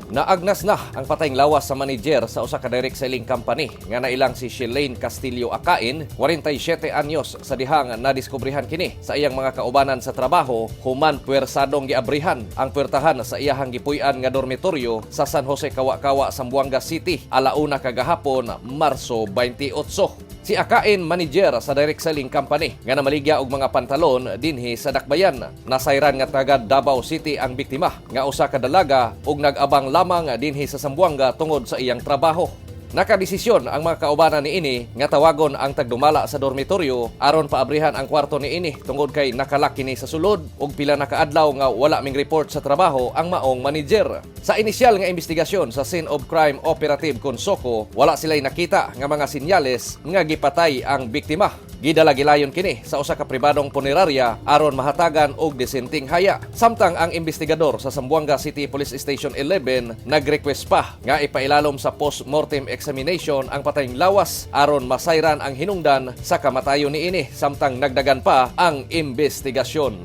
Naagnas na ang patayng lawas sa manager sa usa ka direct selling company nga nailang si Shelane Castillo Akain, 47 anyos, sa dihang nadiskubrihan kini sa iyang mga kaubanan sa trabaho human puwersadong giabrihan ang puwertahan sa iyahang gipuy-an nga dormitoryo sa San Jose, Kawa-Kawa, Zamboanga City, 1:00 kagahapon, Marso 28. Si Akain, manager sa direct selling company nga namaligya og mga pantalon dinhi sa Dakbayan. Nasayran nga taga Davao City ang biktima nga usa ka dalaga ug nag-abang lamang dinhi sa Zamboanga tungod sa iyang trabaho. Nakadesisyon ang mga kaubanan niini nga tawagon ang tagdumala sa dormitoryo aron paabrihan ang kwarto niini tungod kay naka-lock kini sa sulod ug pila na kaadlaw nga wala ming report sa trabaho ang maong manager. Sa inisyal nga investigasyon sa Scene of Crime Operative kon SOCO, wala sila'y nakita nga mga sinyales nga gipatay ang biktima. Gidala gilayon kini sa usa ka pribadong punerarya aron mahatagan og disenteng haya. Samtang ang investigador sa Zamboanga City Police Station 11 nag-request pa nga ipailalom sa post-mortem examination ang patayng lawas aron masayran ang hinungdan sa kamatayon niini samtang nagdagan pa ang investigasyon.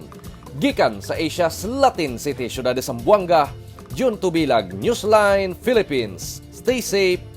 Gikan sa Asia's Latin City, Syudad de Zamboanga, June Tubilag, Newsline Philippines. Stay safe.